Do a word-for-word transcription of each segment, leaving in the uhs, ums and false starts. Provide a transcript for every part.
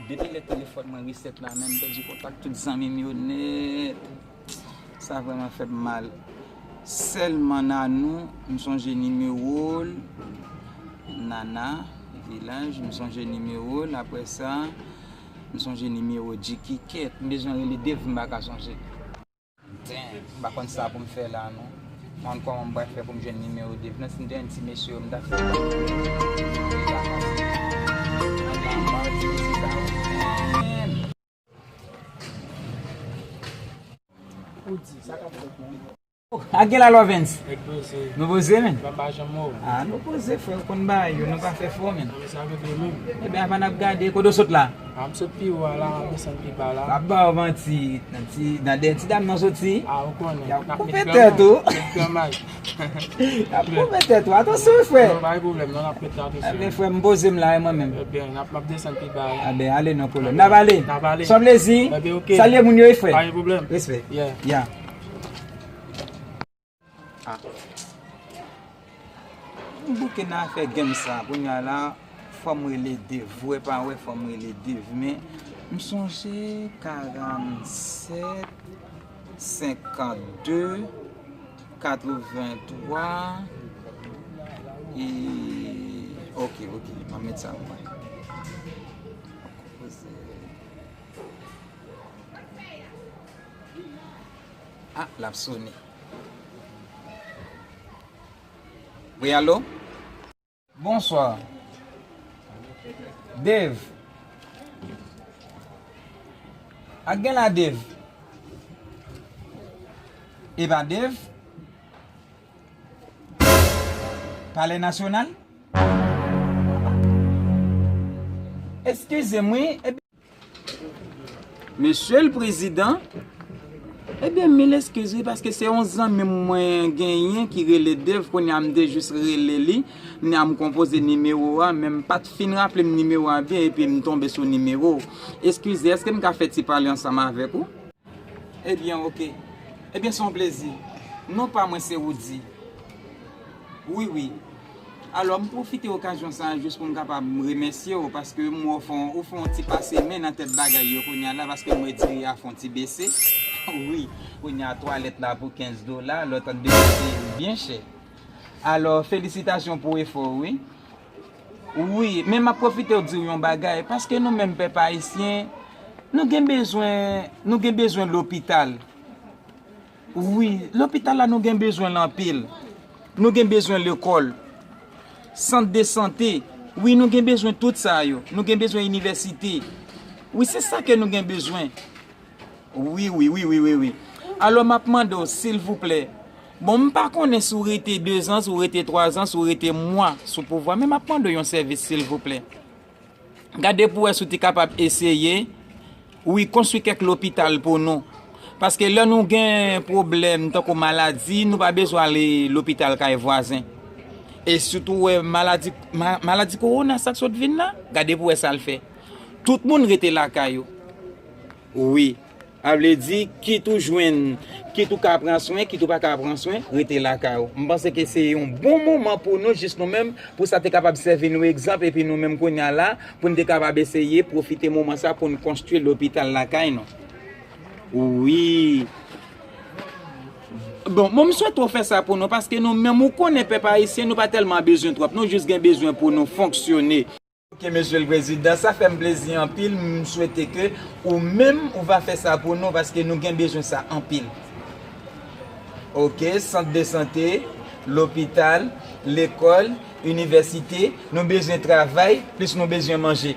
Depi lè telefòn mwen reset la, menm m pèdi kontak tout zanmi m yo nèt. Sa vrèman fè m mal. Sèlman Nanou, m sonje nimewo l. Nana, Vilaj, m sonje nimewo l. Apre sa, m sonje nimewo Djiki kèt. M bezwen rele Dave, m pa ka sonje. Damn, m pa konn sa pou m fè la, non. M pa konn kòman m pral fè pou m jwenn nimewo Dave. Non, si m te yon ti mesye, m ta fè. Damn. Ou di, sa k ap fèt, man? Oh, ak gen la, Lovens? Nèg poze. Nou poze, men? Ban m pa janm mò. Ah, nou poze, frè, ou konn bagay yo, nou pa fè fò, men. Sa vle di menm. Ebyen, avan n ap gade, kote w sot la? Ah, m sot pi wo a la, m ap desann pi ba la. M ap ba w manti, nan ti, nan dèyè ti dam nan soti. Ah, ou konnen. Y ap koupe tèt ou. Y ap koupe tèt ou. Atansyon, wi, frè. Non, pa gen pwoblèm, non, n ap met la, atansyon. Ebyen, frè, m poze m la, e mwen menm. Ebyen, n ap, m ap desann pi ba la. Ebyen, ale non, kolonn. N ap ale. N ap ale. San plezi. Ebyen, oke. Salye moun yo, wi, frè. Pa gen pwoblèm. Respè. Yeah. Ya. Ah. M bouke nan afè game sa. Kounye a la, fò m rele Dave. Vre pa vre, fò m rele Dave. Men, m sonje karannsèt, senkannde, katrevenntwa. E, oke, oke. M ap met sa mwen. Ah, l ap sone. Wi, alo? Bonswa. Dave. Ak gen la, Dave? E pa Dave? Palè Nasyonal? Eskize m, wi. Mesye le prezidan, ebyen, mil eskiz, wi, paske se yon zanmi m mwen genyen ki rele Dave, kounye a m te jis rele li, kounye a m konpoze nimewo a, men m pa t fin raple m nimewo a byen, epi m tonbe sou nimewo w. Eskize, èske m ka fè ti pale ansanm avèk ou? Ebyen, oke. Ebyen, se yon plezi. Non pa mwen se Roody. Wi, wi. Alò, m pwofite okazyon sa a jis pou m kapab remèsye w, paske m wè w fè yon, ou fè yon ti pase men nan tèt bagay yo kounye a la, paske m wè diri a fè yon ti bese. Wi, kounye a twalèt la pou kenz dola, lòt an de byen chè. Alò, felisitasyon pou efò w, wi. Wi, men m ap pwofite w di w yon bagay, paske nou menm pèp ayisyen, nou gen bezwen, nou gen bezwen lopital. Wi, lopital la nou gen bezwen l anpil. Nou gen bezwen lekòl, sant de sante. Wi, nou gen bezwen tout sa yo. Nou gen bezwen inivèsite. Wi, se sa ke nou gen bezwen. Wi, wi, wi, wi, wi, wi. Alò, m ap mande w, silvouplè. Bon, m pa konnen si w rete dezan, si w rete twazan, si w rete mwa sou pouvwa, men m ap mande w yon sèvis, silvouplè. Gade pou w wè si w te kapab eseye, wi, konstwi kèk lopital pou nou. Paske lè nou gen pwoblèm tankou maladi, nou pa bezwen ale lopital kay vwazen. E sitou wè maladi, ma-, maladi kowona sa k sot vin la, gade pou w wè sa l fè. Tout moun rete lakay yo. Wi. A vle di, kit ou jwenn, kit ou ka pran swen, kit ou pa ka pran swen, rete lakay ou. M panse ke se yon bon moman pou nou, jis nou menm, pou sa te kapab sèvi nou egzanp, epi nou menm kounye a la, pou n te kapab eseye pwofite moman sa pou n konstwi lopital lakay nou. Wi. Bon, bon, m swete w fè sa pou nou, paske nou menm, ou konnen pèp ayisyen, nou pa tèlman bezwen twòp, nou jis gen bezwen pou nou fonksyone. Oke, mesye le prezidan, sa fè m plezi anpil. M swete ke ou menm, ou va fè sa pou nou, paske nou gen bezwen sa anpil. Oke, sant de sante, lopital, lekòl, inivèsite, nou bezwen travay, plis nou bezwen manje.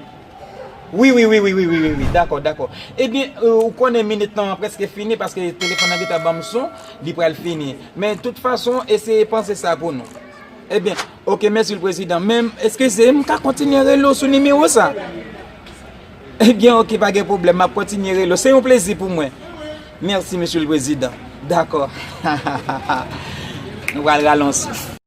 Wi, wi, wi, dakò, dakò. Ebyen, euh, ou konnen minit lan prèske fini, paske telefòn nan gentan ban m son, li pral fini. Men, tout fason, eseye panse sa pou nou. Ebyen, oke, mèsi, prezidan. Men, eskize, m ka kontinye rele w sou nimewo sa? Ebyen, oke, pa gen pwoblèm, m ap kontinye rele w. Se yon plezi pou mwen. Merci, monsieur le président. Dakò. Nou pral rale yon souf.